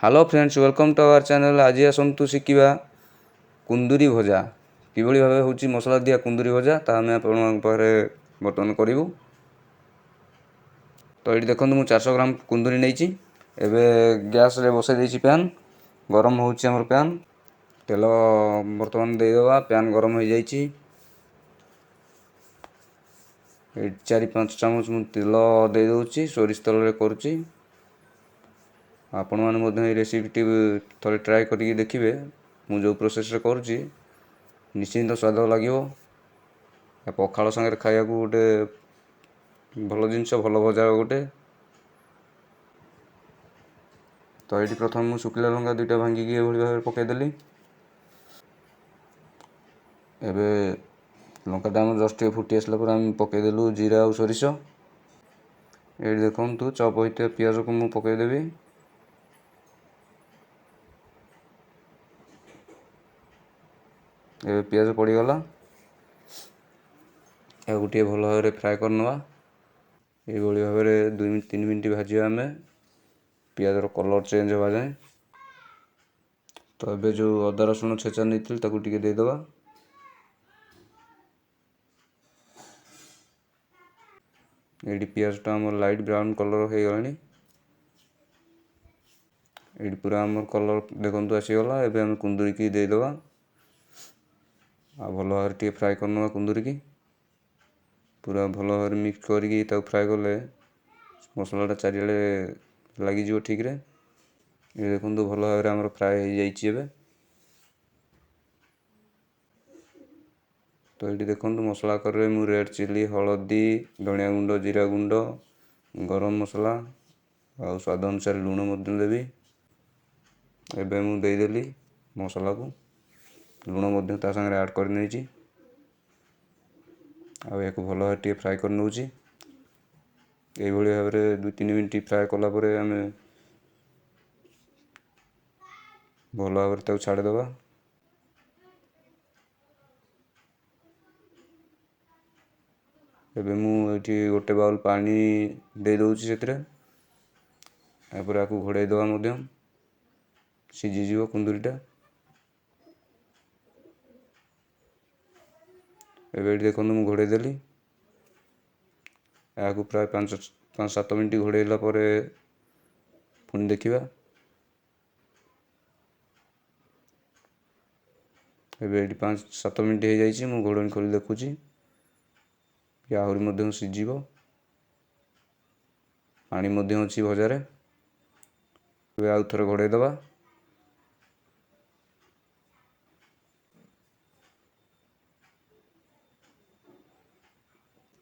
Hello friends, welcome to our channel. ଆଜି ଆସନ୍ତୁ ଶିଖିବା କୁନ୍ଦୁରି ଭଜା କିଭଳି ଭାବେ ହେଉଛି। ମସଲା ଦିଆ କୁନ୍ଦୁରି ଭଜା ତାହା ଆମେ ଆପଣଙ୍କ ପାଖରେ ବର୍ତ୍ତମାନ କରିବୁ। ତ ଏଇଠି ଦେଖନ୍ତୁ, ମୁଁ 400 ଗ୍ରାମ କୁନ୍ଦୁରି ନେଇଛି। ଏବେ ଗ୍ୟାସ୍ରେ ବସାଇ ଦେଇଛି ପ୍ୟାନ୍, ଗରମ ହେଉଛି ଆମର ପ୍ୟାନ୍। ତେଲ ବର୍ତ୍ତମାନ ଦେଇଦେବା। ପ୍ୟାନ୍ ଗରମ ହୋଇଯାଇଛି। ଏଇଠି 4-5 ଚାମଚ ମୁଁ ତେଲ ଦେଇଦେଉଛି। ସୋରିଷ ତେଲରେ କରୁଛି। ଆପଣମାନେ ମଧ୍ୟ ଏଇ ରେସିପିଟି ଥରେ ଟ୍ରାଏ କରିକି ଦେଖିବେ। ମୁଁ ଯେଉଁ ପ୍ରୋସେସ୍ରେ କରୁଛି, ନିଶ୍ଚିନ୍ତ ସ୍ୱାଦ ଲାଗିବ। ପଖାଳ ସାଙ୍ଗରେ ଖାଇବାକୁ ଗୋଟେ ଭଲ ଜିନିଷ, ଭଲ ଭଜା ଗୋଟେ। ତ ଏଇଠି ପ୍ରଥମେ ମୁଁ ଶୁଖିଲା ଲଙ୍କା 2ଟା ଭାଙ୍ଗିକି ଏଭଳି ଭାବରେ ପକାଇଦେଲି। ଏବେ ଲଙ୍କାଟା ଆମର ଜଷ୍ଟ ଟିକେ ଫୁଟି ଆସିଲା ପରେ ଆମେ ପକାଇଦେଲୁ ଜିରା ଆଉ ସୋରିଷ। ଏଇଠି ଦେଖନ୍ତୁ, ଚପ୍ ହୋଇଥିବା ପିଆଜକୁ ମୁଁ ପକାଇଦେବି। ଏବେ ପିଆଜ ପଡ଼ିଗଲା। ଏହାକୁ ଟିକେ ଭଲ ଭାବରେ ଫ୍ରାଏ କରିନେବା। ଏଇଭଳି ଭାବରେ 2 ମିନିଟ୍ 3 ମିନିଟ୍ ଭାଜିବା ଆମେ, ପିଆଜର କଲର୍ ଚେଞ୍ଜ ହେବା ଯାଏଁ। ତ ଏବେ ଯେଉଁ ଅଦା ରସୁଣ ଛେଚା ନେଇଥିଲି, ତାକୁ ଟିକେ ଦେଇଦେବା। ଏଇଠି ପିଆଜଟା ଆମର ଲାଇଟ୍ ବ୍ରାଉନ୍ କଲର୍ ହେଇଗଲାଣି। ଏଇଠି ପୁରା ଆମର କଲର୍ ଦେଖନ୍ତୁ ଆସିଗଲା। ଏବେ ଆମେ କୁନ୍ଦୁରିକି ଦେଇଦେବା ଆଉ ଭଲ ଭାବରେ ଟିକେ ଫ୍ରାଏ କରିନେବା। କୁନ୍ଦୁରିକି ପୁରା ଭଲ ଭାବରେ ମିକ୍ସ କରିକି ତାକୁ ଫ୍ରାଏ କଲେ ମସଲାଟା ଚାରିଆଡ଼େ ଲାଗିଯିବ ଠିକ୍ରେ। ଏ ଦେଖନ୍ତୁ, ଭଲ ଭାବରେ ଆମର ଫ୍ରାଏ ହେଇଯାଇଛି ଏବେ। ତ ଏଇଠି ଦେଖନ୍ତୁ, ମସଲା ଆକାରରେ ମୁଁ ରେଡ଼୍ ଚିଲି, ହଳଦୀ, ଧନିଆ ଗୁଣ୍ଡ, ଜିରା ଗୁଣ୍ଡ, ଗରମ ମସଲା ଆଉ ସ୍ୱାଦ ଅନୁସାରେ ଲୁଣ ମଧ୍ୟ ଦେବି। ଏବେ ମୁଁ ଦେଇଦେଲି ମସଲାକୁ, ଲୁଣ ମଧ୍ୟ ତା ସାଙ୍ଗରେ ଆଡ଼୍ କରିନେଇଛି ଆଉ ଏହାକୁ ଭଲ ଭାବରେ ଟିକେ ଫ୍ରାଏ କରିନେଉଛି। ଏଇଭଳି ଭାବରେ 2-3 ମିନିଟ୍ ଫ୍ରାଏ କଲା ପରେ ଆମେ ଭଲ ଭାବରେ ତାକୁ ଛାଡ଼ିଦେବା। ଏବେ ମୁଁ ଏଇଠି ଗୋଟେ ବାଉଲ୍ ପାଣି ଦେଇଦେଉଛି ସେଥିରେ। ତାପରେ ଆକୁ ଘୋଡ଼େଇ ଦେବା ମଧ୍ୟ, ସିଝିଯିବ କୁନ୍ଦୁରିଟା। ଏବେ ଏଇଠି ଦେଖନ୍ତୁ, ମୁଁ ଘୋଡ଼େଇ ଦେଲି ଏହାକୁ। ପ୍ରାୟ 5-7 ମିନିଟ୍ ଘୋଡ଼େଇଲା ପରେ ପୁଣି ଦେଖିବା। ଏବେ ଏଇଠି 5-7 ମିନିଟ୍ ହେଇଯାଇଛି। ମୁଁ ଘୋଡ଼ଣୀ ଖୋଲି ଦେଖୁଛି କି ଆହୁରି ମଧ୍ୟ ସିଝିବ। ପାଣି ମଧ୍ୟ ଅଛି ଭଜାରେ। ଏବେ ଆଉ ଥରେ ଘୋଡ଼େଇ ଦେବା।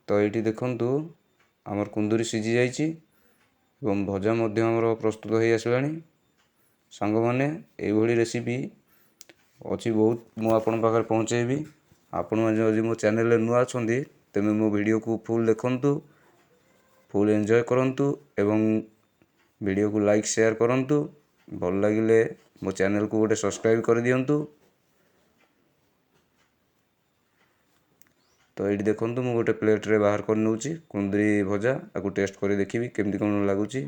ତ ଏଇଠି ଦେଖନ୍ତୁ, ଆମର କୁନ୍ଦୁରି ସିଝି ଯାଇଛି ଏବଂ ଭଜା ମଧ୍ୟ ଆମର ପ୍ରସ୍ତୁତ ହେଇ ଆସିଲାଣି। ସାଙ୍ଗମାନେ, ଏଇଭଳି ରେସିପି ଅଛି ବହୁତ, ମୁଁ ଆପଣଙ୍କ ପାଖରେ ପହଞ୍ଚାଇବି। ଆପଣମାନେ ଯଦି ମୋ ଚ୍ୟାନେଲରେ ନୂଆ ଅଛନ୍ତି, ତେବେ ମୋ ଭିଡ଼ିଓକୁ ଫୁଲ୍ ଦେଖନ୍ତୁ, ଫୁଲ୍ ଏନ୍ଜୟ କରନ୍ତୁ ଏବଂ ଭିଡ଼ିଓକୁ ଲାଇକ୍ ସେୟାର କରନ୍ତୁ। ଭଲ ଲାଗିଲେ ମୋ ଚ୍ୟାନେଲକୁ ଗୋଟେ ସବସ୍କ୍ରାଇବ୍ କରିଦିଅନ୍ତୁ। ତ ଏଇଠି ଦେଖନ୍ତୁ, ମୁଁ ଗୋଟେ ପ୍ଲେଟ୍ରେ ବାହାର କରିନେଉଛି କୁନ୍ଦୁରି ଭଜା। ଆକୁ ଟେଷ୍ଟ କରି ଦେଖିବି କେମିତି କ'ଣ ଲାଗୁଛି।